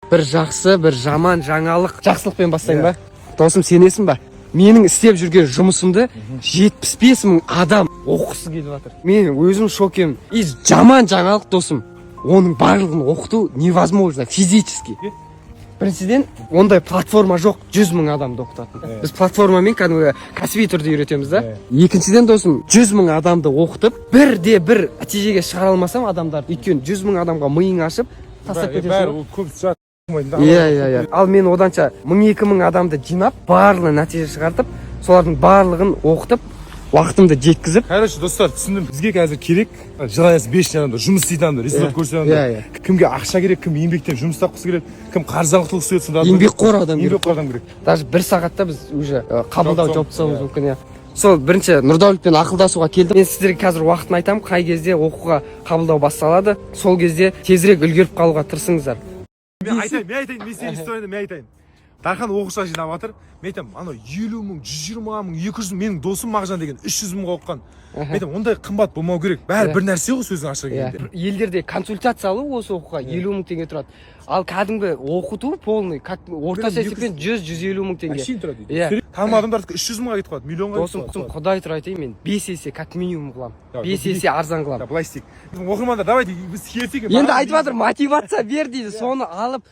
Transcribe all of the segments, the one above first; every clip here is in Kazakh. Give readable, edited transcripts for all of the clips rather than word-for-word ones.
Бір жақсы, бір жаман жаңалық. Жақсылықпен бастайын ба, досым? Сенесің ба, менің істеп жүрген жұмысымды 75 мың адам оқығысы келіп жатыр. Мен өзім шокемін. И жаман жаңалық, досым, оның барлығын оқыту невозможно физически. Біріншіден, ондай платформа жоқ 100 мың адамды оқытатын. Біз платформамен кәдімгі кәсіби түрде үйретеміз да. Екіншіден, досым, 100 мың адамды оқытып, бірде бір нәтижеге шығара алмасам адамдарды, өйткені 100 мың адамға миың ашып тастап кетесің Бәрі ғой. Ол көп сұрақ. Иә, ал мен оданша мың, 2000 адамды жинап, барлығына нәтиже шығартып, солардың барлығын оқытып, уақытымды жеткізіп. Короче, достар, түсіндім. Бізге қазір керек желаниясы беш адамдар, жұмыс істейтін адамдар, результат көрсететін Иә, адамдар. Кімге ақша керек, кім еңбектеніп жұмыс тапқысы келеді, кім қарыздан құтылғысы келеді, сондай адамдар. Еңбекқор адам керек. Еңбекқор адам керек. Даже бір сағатта біз уже қабылдау жауып жауып тастауымыз иә. мүмкін. Иә, сол бірінші Нұрдәулетпен ақылдасуға келдім. Мен сіздерге қазір уақытын айтамын, қай кезде оқуға қабылдау басталады. Сол кезде тезірек үлгеріп қалуға тырысыңыздар. Мен айтайын, мен айтайын, мен сенің историяңды мен айтайын. Дархан оқушылар жинап жатыр. Мен айтамын, анау 50 мың, 120 мың, 200 мың. Менің досым Мағжан деген 300 мыңға оқыған. Мен айтамын, ондай қымбат болмау керек, бәрі бір нәрсе ғой, сөздің ашығы келгенде. Елдерде консультация алу осы оқуға 50 мың теңге тұрады, ал кәдімгі оқыту полный, как орташа есеппен 100-150 мың теңге. Әшейін тұрады. Иә. Танымал адамдардікі 300 мыңға кетіп қалады, миллионға Досым, кетіп қалады. құдай тұр, айтайын, мен 5 есе как минимум қыламын. Да, 5 ну, есе арзан қыламын. Да, былай істейік, оқырмандар, давайте біз келісейік. Енді айтып жатыр, мотивация бер дейді, соны алып.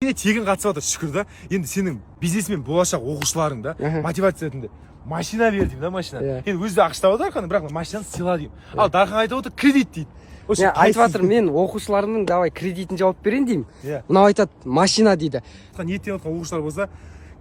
Тегін қатысып жатыр, шүкір да. Енді сенің бизнесмен болашақ оқушыларың да мотивация ретінде машина бер деймін да, машина. Енді өзі де ақша табады Дархан, бірақ машинаны сыйла деймін. Ал Дархан айтып отыр, кредит дейді. В общем, Мен айтып қайсысы- жатыр, мен оқушыларымның давай кредитін жауып берейін деймін. Мынау айтады, машина дейді. Ниеттеніп жатқан оқушылар болса,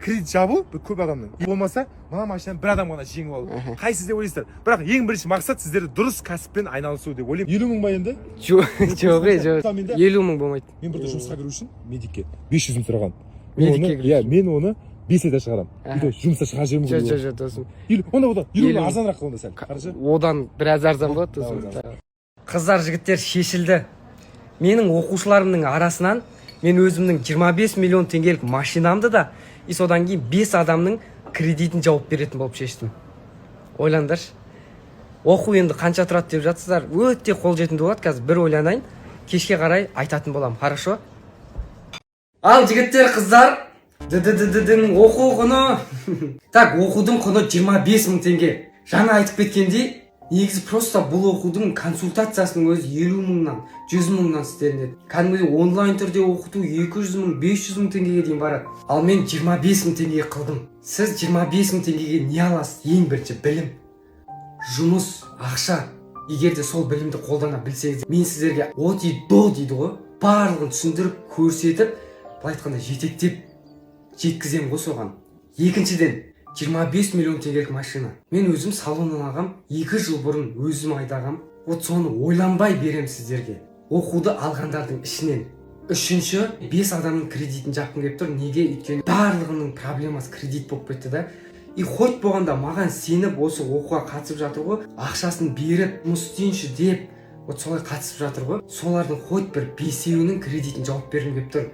кредит жабу бір көп адамның, болмаса мына машинаны бір адам ғана жеңіп алу, қайсысы деп ойлайсыздар? Бірақ ең бірінші мақсат сіздерді дұрыс кәсіппен айналысу деп ойлаймын. 50 мың ба енді? Жоқ, жоқ, ей, жоқ. Менде- 50 мың болмайды. Мен бірде жұмысқа кіру үшін медикке 500 мың сұрағанмын. Медикке кіру. Иә, мен оны 5 айда шығарамын. Үйде жұмыста шығарып жіберуім Жоқ, мүмкін. жоқ, жоқ, досым. Елу онда, одан 50 мың 50 мың. Арзанырақ онда сәл, хорошо. Одан біраз арзан болады, досым. Давай. Қыздар, жігіттер, шешілді. Менің оқушыларымның арасынан мен өзімнің 25 миллион теңгелік машинамды да и содан кейін 5 адамның кредитін жауып беретін болып шештім. Ойлаңдаршы, оқу енді қанша тұрады деп жатсыздар. Өте қолжетімді болады. Қазір бір ойланайын, кешке қарай айтатын боламын, хорошо? Ал, жігіттер, қыздар, ды оқу құны, так, оқудың құны 25 мың теңге. Жаңа айтып кеткендей, негізі просто бұл оқудың консультациясының өзі 50 мыңнан, 100 мыңнан істелінеді. Кәдімгідей онлайн түрде оқыту 200 мың, 500 мың теңгеге дейін барады. Ал мен 25 мың теңгеге қылдым. Сіз 25 мың теңгеге не аласыз? Ең бірінші білім, жұмыс, ақша, егер де сол білімді қолдана білсеңіз. Мен сіздерге от и до дейді ғой, барлығын түсіндіріп, көрсетіп, былай айтқанда, жетектеп жеткіземін ғой соған. Екіншіден, 25 миллион теңгелік машина мен өзім салоннан алғам, 2 жыл бұрын өзім айдағам. Вот соны ойланбай беремін сіздерге оқуды алғандардың ішінен. Үшінші, бес адамның кредитін жапқым келіп тұр. Неге? Өйткені барлығының проблемасы кредит болып кетті да. И хоть болғанда маған сеніп, осы оқуға қатысып жатыр ғой, ақшасын беріп, жұмыс істейінші деп, вот солай қатысып жатыр ғой. Солардың хоть бір бесеуінің кредитін жауап бергім келіп тұр.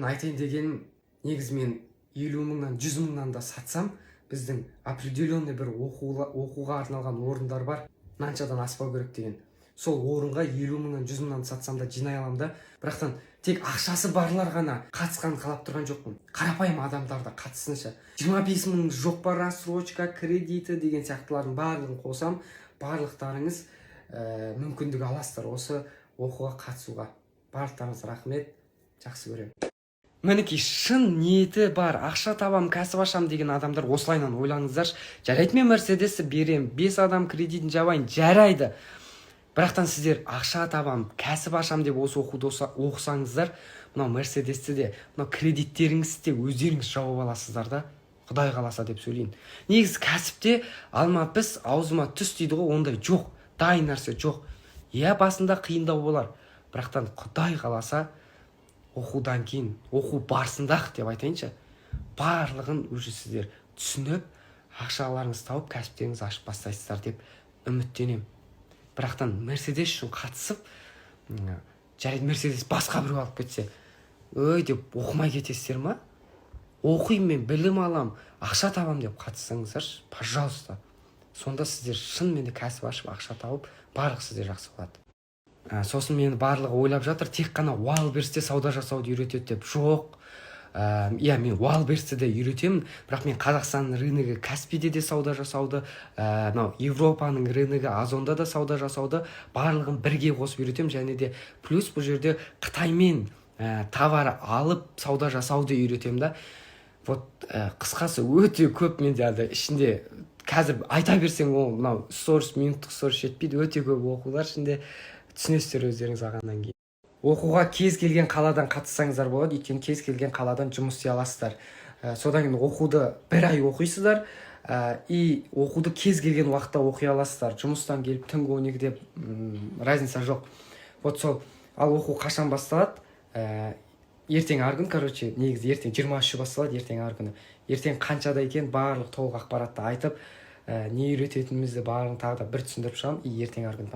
Айтайын дегенім, негізі мен 50 мыңнан, 100 мыңнан да сатсам, біздің определенный бір оқуға арналған орындар бар, мынаншадан аспау керек деген. Сол орынға 50 мыңнан, 100 мыңнан сатсам да, жинай аламын да. Бірақтан тек ақшасы барлар ғана қатысқанын қалап тұрған жоқпын, қарапайым адамдар да қатыссыншы. 25 мың жоқ па, рассрочка, кредиті деген сияқтылардың барлығын қосам. Барлықтарыңыз мүмкіндік аласыздар осы оқуға қатысуға. Барлықтарыңызға рахмет, жақсы көремін. Мінекей, шын ниеті бар, ақша табам, кәсіп ашам деген адамдар, осылайынан ойланыңыздаршы. Жарайды, мен Мерседесті берем, бес адам кредитін жабайын, жарайды. Бірақтан сіздер ақша табам, кәсіп ашам деп осы оқуды оқысаңыздар, мынау Мерседесті де, мынау кредиттеріңізді де өздеріңіз жауып аласыздар да, құдай қаласа деп сөйлейін. Негізі кәсіпте алма піс, аузыма түс дейді ғой, ондай жоқ, дайын нәрсе жоқ. Иә, басында қиындау болар, бірақтан құдай қаласа, оқудан кейін, оқу барысында ақ деп айтайыншы, барлығын уже сіздер түсініп, ақшаларыңызды тауып, кәсіптеріңізді ашып бастайсыздар деп үміттенемін. Бірақтан Мерседес үшін қатысып, жарайды, Мерседес басқа біреу алып кетсе, өй деп оқымай кетесіздер ма? Оқимын мен, білім алам, ақша табам деп қатыссаңыздаршы, пожалуйста. Сонда сіздер шынымен де кәсіп ашып, ақша тауып, барлық сізде жақсы болады. Сосын мені барлығы ойлап жатыр, тек қана Wildberries-те сауда жасауды үйретеді деп. Жоқ, иә, мен Wildberries-те де үйретемін, бірақ мен Қазақстан рыногы Каспиде де сауда жасауды, мынау Европаның рыногы Озонда да сауда жасауды, барлығын бірге қосып үйретемін. Және де плюс бұл жерде Қытаймен товар алып сауда жасауды үйретемін да. Вот, қысқасы, өте көп менде андай ішінде, қазір айта берсең, ол мынау сторис, минуттық сторис жетпейді. Өте көп оқулар ішінде, түсінесіздер өздеріңіз алғаннан кейін. Оқуға кез келген қаладан қатыссаңыздар болады, өйткені кез келген қаладан жұмыс істей аласыздар. Содан кейін оқуды бір ай оқисыздар, и оқуды кез келген уақытта оқи аласыздар, жұмыстан келіп түнгі 12-де, разница жоқ. Вот сол. Ал оқу қашан басталады? Ертең арғы күн, короче, негізі ертең 23-і басталады, ертең арғы күні. Ертең қаншада екен, барлық толық ақпаратты айтып, не үйрететінімізді, барлығын тағы да бір түсіндіріп шығамын. И ертең арғы күні.